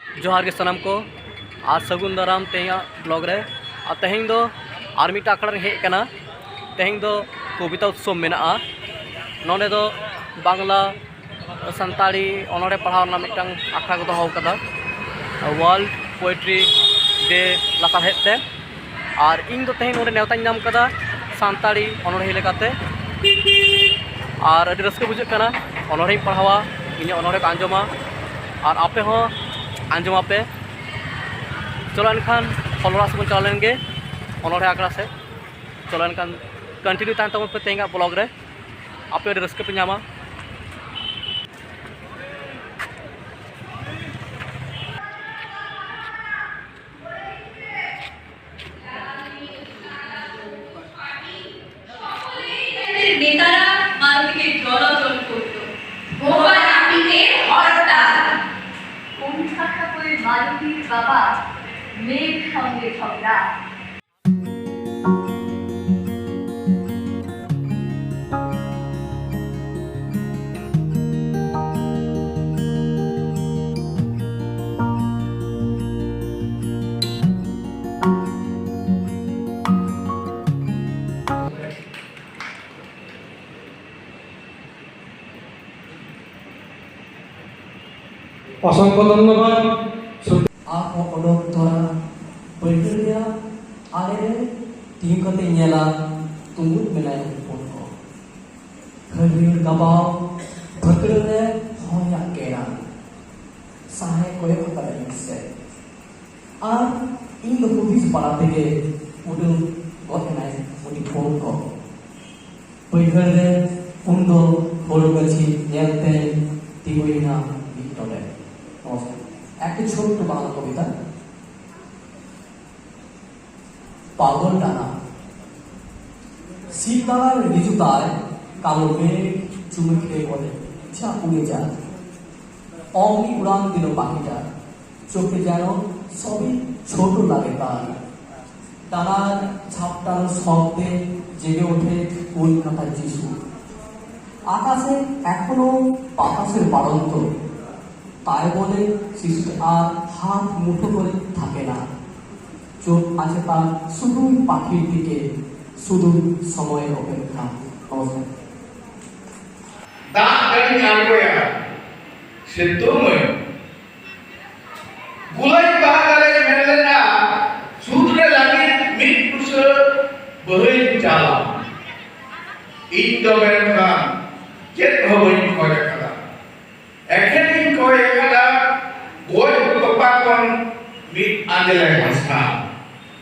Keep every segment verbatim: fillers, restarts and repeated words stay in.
ᱡᱚᱦᱟᱨ ᱜᱮ ᱥᱟᱱᱟᱢ ᱠᱚ, ᱟᱨ ᱥᱟᱹᱜᱩᱱ ᱫᱟᱨᱟᱢ ᱛᱮᱦᱮᱧᱟᱜ ᱵᱞᱚᱜ ᱨᱮ᱾ ᱟᱨ ᱛᱮᱦᱮᱧ ᱫᱚ ᱟᱨ ᱢᱤᱫᱴᱟᱝ ᱟᱠᱷᱲᱟ ᱨᱮᱧ ᱦᱮᱡ ᱟᱠᱟᱱᱟ᱾ ᱛᱮᱦᱮᱧ ᱫᱚ ᱠᱚᱵᱤᱛᱟ ᱩᱛᱥᱚᱵ ᱢᱮᱱᱟᱜᱼᱟ᱾ ᱱᱚᱰᱮ ᱫᱚ ᱵᱟᱝᱞᱟ, ᱥᱟᱱᱛᱟᱲᱤ ᱚᱱᱚᱬᱦᱮ ᱯᱟᱲᱦᱟᱣ ᱨᱮᱱᱟᱜ ᱢᱤᱫᱴᱟᱝ ᱟᱠᱷᱲᱟ ᱠᱚ ᱫᱚᱦᱚ ᱟᱠᱟᱫᱟ, World Poetry Day ᱞᱟᱥᱟᱲᱦᱮᱫ ᱛᱮ᱾ ᱟᱨ ᱤᱧ ᱫᱚ ᱛᱮᱦᱮᱧ ᱱᱚᱰᱮ ᱱᱮᱣᱛᱟᱧ ᱧᱟᱢ ᱠᱟᱫᱟ ᱥᱟᱱᱛᱟᱲᱤ ᱚᱱᱚᱬᱦᱤᱭᱟᱹ ᱞᱮᱠᱟᱛᱮ᱾ ᱟᱨ ᱟᱹᱰᱤ ᱨᱟᱹᱥᱠᱟᱹ ᱵᱩᱡᱷᱟᱹᱜ ᱠᱟᱱᱟ ᱚᱱᱚᱬᱦᱮᱧ ᱯᱟᱲᱦᱟᱣᱟ, ᱤᱧᱟᱹᱜ ᱚᱱᱚᱬᱦᱮ ᱠᱚ ᱟᱸᱡᱚᱢᱟ, ᱟᱨ ᱟᱯᱮ ᱦᱚᱸ ᱟᱸᱡᱚᱢᱟᱯᱮ᱾ ᱪᱚᱞᱚ ᱮᱱᱠᱷᱟᱱ ᱦᱚᱞ ᱚᱲᱟᱜ ᱥᱮᱫ ᱵᱚᱱ ᱪᱟᱞᱟᱣ ᱞᱮᱱ ᱜᱮ, ᱚᱱᱚᱬᱦᱮ ᱟᱠᱷᱲᱟ ᱥᱮᱫ᱾ ᱪᱚᱞᱚ ᱮᱱᱠᱷᱟᱱ continue ᱛᱟᱦᱮᱱ ᱛᱟᱵᱚᱱ ᱯᱮ ᱛᱮᱦᱮᱧᱟᱜ ᱵᱞᱚᱜ ᱨᱮ, ᱟᱯᱮ ᱟᱹᱰᱤ ᱨᱟᱹᱥᱠᱟᱹ ᱯᱮ ᱧᱟᱢᱟ᱾ নেতারা মালতীকে জল অর্পণ করত। ভোপা নাপিতের হরতাল। অনুশাসন করে মালতীর বাবা মেয়ের সঙ্গে ঝগড়া। ᱚᱥᱚᱝᱠᱷᱚ ᱫᱷᱚᱱᱭᱚᱵᱟᱫ᱾ ᱟᱨᱦᱚᱸ ᱚᱰᱚᱠ ᱛᱚᱨᱟ ᱵᱟᱹᱭᱦᱟᱹᱲ ᱨᱮᱭᱟᱜ ᱟᱲᱮ ᱨᱮ ᱛᱤᱸᱜᱩ ᱠᱟᱛᱮ ᱧᱮᱞᱟ, ᱛᱩᱸᱜᱩᱡ ᱢᱮᱱᱟᱭ ᱦᱚᱯᱚᱱ ᱠᱚ᱾ ᱦᱟᱹᱨᱭᱟᱹᱲ ᱜᱟᱵᱟᱣ ᱵᱷᱟᱹᱠᱲᱟᱹ ᱨᱮ ᱦᱚᱭᱟᱜ ᱠᱮᱲᱟ, ᱥᱟᱦᱮ ᱠᱚᱭᱚᱜ ᱟᱠᱟᱫᱟ ᱤᱧ ᱥᱮᱫ᱾ ᱟᱨ ᱤᱧ ᱫᱚ ᱦᱩᱫᱤᱥ ᱵᱟᱲᱟ ᱛᱮᱜᱮ ᱩᱰᱟᱹᱣ ᱜᱚᱫ ᱮᱱᱟᱭ ᱩᱱᱤ ᱯᱷᱳᱱ ᱠᱚ᱾ ᱵᱟᱹᱭᱦᱟᱹᱲ ᱨᱮ ᱩᱱᱫᱚ ᱦᱳᱲᱳ ᱜᱟᱹᱪᱷᱤ ᱧᱮᱞᱛᱮ ᱛᱤᱸᱜᱩᱭᱮᱱᱟ ᱢᱤᱫ ᱰᱚᱸᱰᱮ᱾ ᱱᱚᱣᱟ একটা ছোট্ট বাংলা কবিতা। পাগল ডানা। শীতকাল ঋতুতায় কালো মেঘ চুমু খেয়ে বলে, "যা উড়ে যা।" অমনি উড়ান দিল পাখিটা, চোখে যেন সবই ছোট লাগে তার। ডানার ঝাপটার শব্দে জেগে ওঠে কলকাতার যিশু। আকাশে এখনো বাতাসের বাড়ন্ত। তাই বলে সৃষ্টি আর হাত মুঠো করে থাকে না। চোখ আছে তার শুধুই পাখির দিকে, শুধুই সময়ের অপেক্ষা। নমস্কার। ᱫᱟᱜ ᱜᱟᱹᱰᱤᱧ ᱟᱬᱜᱚᱭᱟ ᱥᱤᱛᱩᱝ ᱟᱹᱧ᱾ ᱜᱩᱞᱟᱹᱭ ᱵᱟᱦᱟ ᱫᱟᱨᱮ ᱢᱮᱱ ᱞᱮᱱᱟ, ᱥᱩᱫ ᱨᱮ ᱞᱟᱹᱜᱤᱫ ᱢᱤᱫ ᱴᱩᱥᱟᱹ ᱵᱟᱹᱦᱟᱹᱧ ᱪᱟᱞᱟ᱾ ᱤᱧ ᱫᱚ ᱢᱮᱱᱠᱷᱟᱱ ᱪᱮᱫ ᱦᱚᱸ ᱵᱟᱹᱧ ᱠᱷᱚᱡ ᱟᱠᱟᱫᱟ᱾ ᱮᱠᱷᱮᱱᱤᱧ ᱠᱚᱭ ᱟᱠᱟᱫᱟ ᱜᱚᱡ ᱛᱚᱯᱟ ᱠᱷᱚᱱ ᱢᱤᱫ ᱟᱸᱡᱞᱮ ᱦᱟᱥᱟ᱾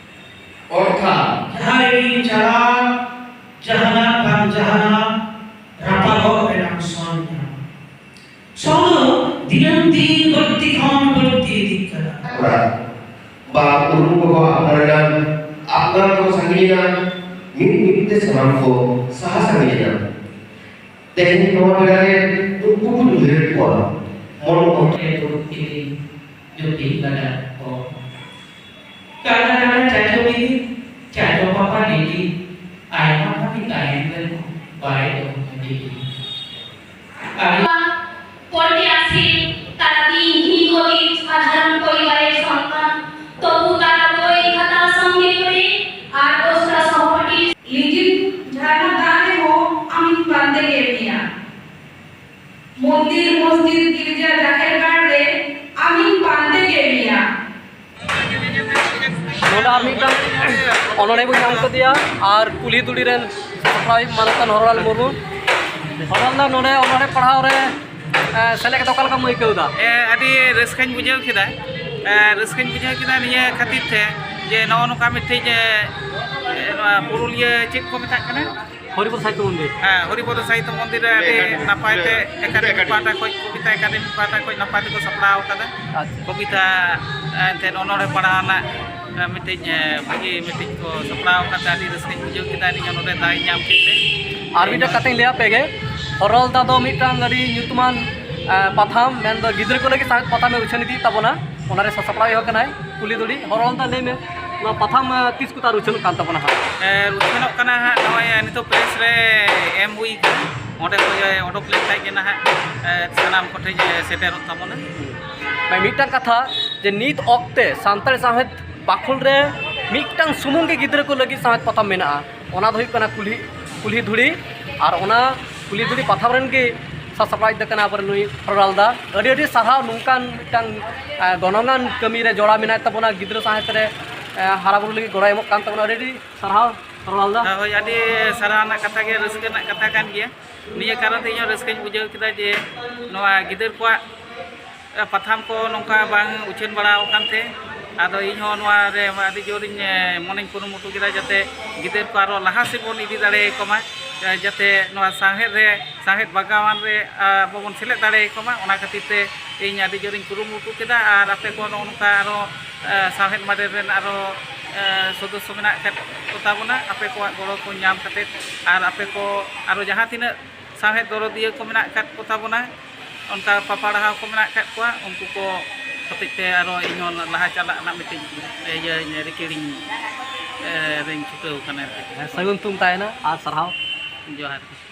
ᱚᱨᱛᱷᱟᱛ ᱡᱟᱦᱟᱸ ᱨᱮᱜᱮᱧ ᱪᱟᱞᱟᱜ, ᱡᱟᱦᱟᱱᱟᱜ ᱵᱟᱝ ᱡᱟᱦᱟᱱᱟᱜ ᱨᱟᱯᱟᱜᱚᱜ ᱨᱮᱱᱟᱜ ᱥᱚᱝ ᱧᱟᱢᱟ᱾ ᱥᱚᱝ ᱫᱚ ᱫᱤᱱᱟᱹᱢ ᱫᱤᱱ ᱵᱟᱹᱲᱛᱤ ᱠᱷᱚᱱ ᱵᱟᱹᱲᱛᱤ ᱤᱫᱤᱜ ᱠᱟᱱᱟ᱾ ᱚᱲᱟᱜ ᱵᱟ ᱩᱨᱩᱢ ᱠᱚᱠᱚ ᱟᱯᱱᱟᱨ ᱮᱱᱟ, ᱟᱯᱱᱟᱨ ᱠᱚ ᱥᱟᱺᱜᱤᱧ ᱮᱱᱟ, ᱢᱤᱫ ᱢᱤᱫ ᱛᱮ ᱥᱟᱱᱟᱢ ᱠᱚ ᱥᱟᱦᱟ ᱥᱟᱺᱜᱤᱧ ᱮᱱᱟ᱾ ᱛᱮᱦᱮᱧ ᱱᱚᱣᱟ ᱵᱮᱲᱟ ᱨᱮ ᱩᱱᱠᱩ ᱵᱚᱱ ᱩᱭᱦᱟᱹᱨ ᱠᱚᱣᱟ᱾ ᱢᱚᱱ ᱚᱱᱛᱮ ᱫᱩᱲᱩᱵ ᱠᱤᱫᱤᱧ ᱡᱩᱫᱤ ᱞᱟᱜᱟ ᱠᱚ᱾ ᱠᱟᱱᱟ ᱠᱟᱱᱟ ᱪᱟᱪᱳ ᱵᱤᱫᱤ, ᱪᱟᱪᱳ ᱯᱟᱯᱟ ᱰᱤᱰᱤ, ᱟᱭᱢᱟ ᱠᱟᱹᱢᱤ ᱛᱟᱦᱮᱱ ᱨᱮᱦᱚᱸ ᱵᱟᱭ ᱫᱚᱦᱚ ᱠᱟᱫᱤᱧᱟ᱾ ᱟᱨ ᱯᱚᱨᱛᱮ ᱟᱥᱮ ᱛᱟᱨᱟ ᱫᱤᱱ ᱦᱤ ᱜᱚᱨᱤᱵ ᱥᱟᱫᱷᱟᱨᱚᱱ ᱯᱚᱨᱤᱵᱟᱨᱮᱨ ᱥᱚᱱᱛᱟᱱ, ᱛᱚᱵᱩ ᱛᱟᱨᱟ ᱵᱳᱭ ᱠᱷᱟᱛᱟ ᱥᱚᱝᱜᱮ ᱠᱚᱨᱮ ᱟᱨ ᱫᱚᱥᱨᱟ ᱥᱚᱦᱚᱯᱟᱴᱷᱤ ᱞᱤᱸᱡᱤᱱ ᱡᱷᱟᱨᱱᱟ ᱫᱟᱜ ᱨᱮᱦᱚᱸ ᱟᱢᱤᱧ ᱯᱟᱱᱛᱮ ᱠᱮᱫ ᱢᱮᱭᱟ᱾ ᱢᱚᱱᱫᱤᱨ, ᱢᱚᱥᱡᱤᱫ, ᱜᱤᱨᱡᱟ, ᱡᱟᱦᱮᱨ ᱜᱟᱲ ᱨᱮ ᱟᱢᱤᱧ ᱯᱟᱱᱛᱮ ᱠᱮᱫ ᱢᱮᱭᱟ᱾ ᱱᱚᱰᱮ ᱟᱨ ᱢᱤᱫᱴᱟᱝ ᱚᱱᱚᱬᱦᱮ ᱵᱚᱱ ᱧᱟᱢ ᱠᱮᱫᱮᱭᱟ ᱟᱨ ᱠᱩᱞᱦᱤ ᱫᱷᱩᱲᱤ ᱨᱮᱱ ᱥᱟᱯᱲᱟᱣᱤᱡ ᱢᱟᱱᱚᱛᱟᱱ ᱦᱚᱨᱚᱞᱟᱞ ᱢᱩᱨᱢᱩ᱾ ᱦᱚᱨᱚᱞ ᱫᱟ, ᱱᱚᱰᱮ ᱚᱱᱚᱬᱦᱮ ᱯᱟᱲᱦᱟᱣ ᱨᱮ, ᱮ, ᱥᱮᱞᱮᱫ ᱠᱟᱛᱮ ᱚᱠᱟ ᱞᱮᱠᱟᱢ ᱟᱹᱭᱠᱟᱹᱣ ᱮᱫᱟ? ᱮ, ᱟᱹᱰᱤ ᱨᱟᱹᱥᱠᱟᱹᱧ ᱵᱩᱡᱷᱟᱹᱣ ᱠᱮᱫᱟ᱾ ᱮ, ᱨᱟᱹᱥᱠᱟᱹᱧ ᱵᱩᱡᱷᱟᱹᱣ ᱠᱮᱫᱟ ᱱᱤᱭᱟᱹ ᱠᱷᱟᱹᱛᱤᱨ ᱛᱮ ᱡᱮ ᱱᱚᱜᱼᱚ ᱱᱚᱝᱠᱟ ᱢᱤᱫᱴᱤᱡ, ᱮ, ᱮ, ᱱᱚᱣᱟ ᱯᱩᱨᱩᱞᱤᱭᱟᱹ ᱪᱮᱫ ᱠᱚ ᱢᱮᱛᱟᱜ ᱠᱟᱱᱟ? ᱦᱚᱨᱤᱯᱚᱫ ᱥᱟᱦᱤᱛᱛᱚ ᱢᱚᱱᱫᱤᱨ᱾ ᱦᱮᱸ, ᱦᱚᱨᱤᱯᱚᱫ ᱥᱟᱦᱤᱛᱛᱚ ᱢᱚᱱᱫᱤᱨ ᱨᱮ ᱟᱹᱰᱤ ᱱᱟᱯᱟᱭ ᱛᱮ ᱮᱠᱟᱰᱮᱢᱤ ᱯᱟᱦᱴᱟ ᱠᱷᱚᱱ, ᱠᱚᱵᱤᱛᱟ ᱮᱠᱟᱰᱮᱢᱤ ᱯᱟᱦᱴᱟ ᱠᱷᱚᱱ ᱱᱟᱯᱟᱭ ᱛᱮᱠᱚ ᱥᱟᱯᱲᱟᱣ ᱟᱠᱟᱫᱟ᱾ ᱟᱪᱪᱷᱟ᱾ ᱠᱚᱵᱤᱛᱟ, ᱮᱱᱛᱮᱫ ᱚᱱᱚᱬᱦᱮ ᱯᱟᱲᱦᱟᱣ ᱨᱮᱱᱟᱜ, ᱮ, ᱢᱤᱫᱴᱤᱡ, ᱮ, ᱵᱷᱟᱹᱜᱤ ᱢᱤᱫᱴᱤᱡ ᱠᱚ ᱥᱟᱯᱲᱟᱣ ᱟᱠᱟᱫᱟ᱾ ᱟᱹᱰᱤ ᱨᱟᱹᱥᱠᱟᱹᱧ ᱵᱩᱡᱷᱟᱹᱣ ᱠᱮᱫᱟ ᱱᱤᱭᱟᱹ ᱱᱚᱰᱮ ᱫᱟᱣ ᱤᱧ ᱧᱟᱢ ᱠᱮᱫ ᱛᱮ᱾ ᱟᱨ ᱢᱤᱫᱴᱟᱝ ᱠᱟᱛᱷᱟᱧ ᱞᱟᱹᱭ ᱟᱯᱮ ᱜᱮ, ᱦᱚᱨᱚᱞ ᱫᱟ ᱫᱚ ᱢᱤᱫᱴᱟᱝ ᱟᱹᱰᱤ ᱧᱩᱛᱩᱢᱟᱱ, ᱮ, ᱯᱟᱛᱷᱟᱢ, ᱢᱮᱱᱫᱚ ᱜᱤᱫᱽᱨᱟᱹ ᱠᱚ ᱞᱟᱹᱜᱤᱫ ᱥᱟᱶᱦᱮᱫ ᱯᱟᱛᱷᱟᱢᱮ ᱩᱪᱷᱟᱹᱱ ᱤᱫᱤᱭᱮᱫ ᱛᱟᱵᱚᱱᱟ᱾ ᱚᱱᱟ ᱨᱮ ᱥᱟᱥᱟᱯᱲᱟᱣᱤᱡ ᱦᱚᱸ ᱠᱟᱱᱟᱭ ᱠᱩᱞᱦᱤ ᱫᱷᱩᱲᱤ᱾ ᱦᱚᱨᱚᱞ ᱫᱟ, ᱞᱟᱹᱭ ᱢᱮ, ᱱᱚᱣᱟ ᱯᱟᱛᱷᱟᱢ, ᱮ, ᱛᱤᱥ ᱠᱚᱛᱮ ᱟᱨ ᱩᱪᱷᱟᱹᱱᱚᱜ ᱠᱟᱱ ᱛᱟᱵᱚᱱᱟ ᱦᱟᱸᱜ? ᱮ, ᱩᱪᱷᱟᱹᱱᱚᱜ ᱠᱟᱱᱟ ᱦᱟᱸᱜ, ᱱᱚᱜᱼᱚᱭ, ᱮ, ᱱᱤᱛᱚᱜ ᱯᱨᱮᱥ ᱨᱮ ᱮᱢ ᱦᱩᱭ ᱠᱟᱱᱟ᱾ ᱚᱸᱰᱮ ᱠᱷᱚᱱ ᱮ ᱚᱰᱚᱠ ᱞᱮᱱᱠᱷᱟᱡ ᱜᱮ ᱱᱟᱦᱟᱜ ᱮ, ᱥᱟᱱᱟᱢ ᱠᱚᱴᱷᱮᱱ ᱮ, ᱥᱮᱴᱮᱨᱚᱜ ᱛᱟᱵᱚᱱᱟ᱾ ᱢᱤᱫᱴᱟᱝ ᱠᱟᱛᱷᱟ, ᱡᱮ ᱱᱤᱛ ᱚᱠᱛᱮ ᱥᱟᱱᱛᱟᱲᱤ ᱥᱟᱶᱦᱮᱫ ᱵᱟᱠᱷᱳᱞ ᱨᱮ ᱢᱤᱫᱴᱟᱝ ᱥᱩᱢᱩᱝ ᱜᱮ ᱜᱤᱫᱽᱨᱟᱹ ᱠᱚ ᱞᱟᱹᱜᱤᱫ ᱥᱟᱶᱦᱮᱫ ᱯᱟᱛᱷᱟᱢ ᱢᱮᱱᱟᱜᱼᱟ, ᱚᱱᱟ ᱫᱚ ᱦᱩᱭᱩᱜ ᱠᱟᱱᱟ ᱠᱩᱞᱦᱤ ᱠᱩᱞᱦᱤ ᱫᱷᱩᱲᱤ᱾ ᱟᱨ ᱚᱱᱟ ᱠᱩᱞᱦᱤ ᱫᱷᱩᱲᱤ ᱯᱟᱛᱷᱟᱢ ᱨᱮᱱ ᱜᱮ ᱥᱟᱥᱟᱯᱲᱟᱣᱤᱡ ᱫᱚ ᱠᱟᱱᱟ ᱟᱵᱚᱨᱮᱱ ᱱᱩᱭ ᱦᱚᱨᱚᱞᱟᱞ ᱫᱟ᱾ ᱟᱹᱰᱤ ᱟᱹᱰᱤ ᱥᱟᱨᱦᱟᱣ ᱱᱚᱝᱠᱟᱱ ᱢᱤᱫᱴᱟᱝ ᱮ, ᱜᱚᱱᱚᱝᱟᱱ ᱠᱟᱹᱢᱤ ᱨᱮ ᱡᱚᱲᱟᱣ ᱢᱮᱱᱟᱭ ᱛᱟᱵᱚᱱᱟ, ᱜᱤᱫᱽᱨᱟᱹ ᱥᱟᱶᱦᱮᱫ ᱨᱮ ᱮ, ᱦᱟᱨᱟᱵᱩᱨᱩ ᱞᱟᱹᱜᱤᱫ ᱜᱚᱲᱚᱭ ᱮᱢᱚᱜ ᱠᱟᱱ ᱛᱟᱵᱚᱱᱟ᱾ ᱟᱹᱰᱤ ᱟᱹᱰᱤ ᱥᱟᱨᱦᱟᱣ ᱦᱚᱨᱚᱞᱟᱞ ᱫᱟ᱾ ᱦᱳᱭ, ᱟᱹᱰᱤ ᱥᱟᱨᱦᱟᱣ ᱨᱮᱱᱟᱜ ᱠᱟᱛᱷᱟ ᱜᱮ, ᱨᱟᱹᱥᱠᱟᱹ ᱨᱮᱱᱟᱜ ᱠᱟᱛᱷᱟ ᱠᱟᱱ ᱜᱮᱭᱟ᱾ ᱱᱤᱭᱟᱹ ᱠᱟᱨᱚᱱ ᱛᱮ ᱤᱧᱦᱚᱸ ᱨᱟᱹᱥᱠᱟᱹᱧ ᱵᱩᱡᱷᱟᱹᱣ ᱠᱮᱫᱟ ᱡᱮ ᱱᱚᱣᱟ ᱜᱤᱫᱟᱹᱨ ᱠᱚᱣᱟᱜ ᱯᱟᱛᱷᱟᱢ ᱠᱚ ᱱᱚᱝᱠᱟ ᱵᱟᱝ ᱩᱪᱷᱟᱹᱱ ᱵᱟᱲᱟ ᱟᱠᱟᱱ ᱛᱮ, ᱟᱫᱚ ᱤᱧᱦᱚᱸ ᱱᱚᱣᱟ ᱨᱮ ᱟᱹᱰᱤ ᱡᱳᱨᱤᱧ, ᱮ, ᱢᱚᱱᱮᱧ ᱠᱩᱨᱩᱢᱩᱴᱩ ᱠᱮᱫᱟ, ᱡᱟᱛᱮ ᱜᱤᱫᱟᱹᱨ ᱠᱚ ᱟᱨᱚ ᱞᱟᱦᱟ ᱥᱮᱫ ᱵᱚᱱ ᱤᱫᱤ ᱫᱟᱲᱮᱭᱟᱠᱚ ᱢᱟ, ᱮ, ᱡᱟᱛᱮ ᱱᱚᱣᱟ ᱥᱟᱶᱦᱮᱫ ᱨᱮ, ᱥᱟᱶᱦᱮᱫ ᱵᱟᱜᱟᱣᱟᱱ ᱨᱮ, ᱟ, ᱟᱵᱚ ᱵᱚᱱ ᱥᱮᱞᱮᱫ ᱫᱟᱲᱮᱭᱟᱠᱚ ᱢᱟ᱾ ᱚᱱᱟ ᱠᱷᱟᱹᱛᱤᱨ ᱛᱮ ᱤᱧ ᱟᱹᱰᱤ ᱡᱳᱨᱤᱧ ᱠᱩᱨᱩᱢᱩᱴᱩ ᱠᱮᱫᱟ᱾ ᱟᱨ ᱟᱯᱮ ᱠᱚ ᱱᱚᱜᱼᱚ ᱱᱚᱝᱠᱟ ᱟᱨᱚ, ᱮ, ᱥᱟᱶᱦᱮᱫ ᱢᱟᱰᱮᱨ ᱨᱮᱱ ᱟᱨᱚ, ᱮ, ᱥᱚᱫᱚᱥᱥᱚ ᱢᱮᱱᱟᱜ ᱟᱠᱟᱫ ᱠᱚᱛᱟ ᱵᱚᱱᱟ, ᱟᱯᱮ ᱠᱚᱣᱟᱜ ᱜᱚᱲᱚ ᱠᱚ ᱧᱟᱢ ᱠᱟᱛᱮᱫ ᱟᱨ ᱟᱯᱮ ᱠᱚ ᱟᱨᱚ ᱡᱟᱦᱟᱸ ᱛᱤᱱᱟᱹᱜ ᱥᱟᱶᱦᱮᱫ ᱫᱚᱨᱚᱫᱤᱭᱟᱹ ᱠᱚ ᱢᱮᱱᱟᱜ ᱟᱠᱟᱫ ᱠᱚᱛᱟ ᱵᱚᱱᱟ, ᱚᱱᱠᱟ ᱯᱟᱯᱟᱲᱦᱟᱣ ᱠᱚ ᱢᱮᱱᱟᱜ ᱟᱠᱟᱫ ᱠᱚᱣᱟ, ᱩᱱᱠᱩ ᱠᱚ ᱦᱚᱛᱮᱡ ᱛᱮ ᱟᱨᱚ ᱤᱧᱦᱚᱸ ᱞᱟᱦᱟ ᱪᱟᱞᱟᱜ ᱨᱮᱱᱟᱜ ᱢᱤᱫᱴᱤᱡ ᱤᱭᱟᱹ ᱨᱤᱠᱟᱹᱲᱤᱧ, ᱮ, ᱨᱤᱧ ᱪᱷᱩᱴᱟᱹᱣ ᱠᱟᱱᱟ ᱮᱱᱛᱮᱫ᱾ ᱦᱮᱸ, ᱥᱟᱹᱜᱩᱱ ᱛᱩᱢ ᱛᱟᱦᱮᱱᱟ ᱟᱨ ᱥᱟᱨᱦᱟᱣ᱾ ᱡᱚᱦᱟᱨ ᱜᱮ᱾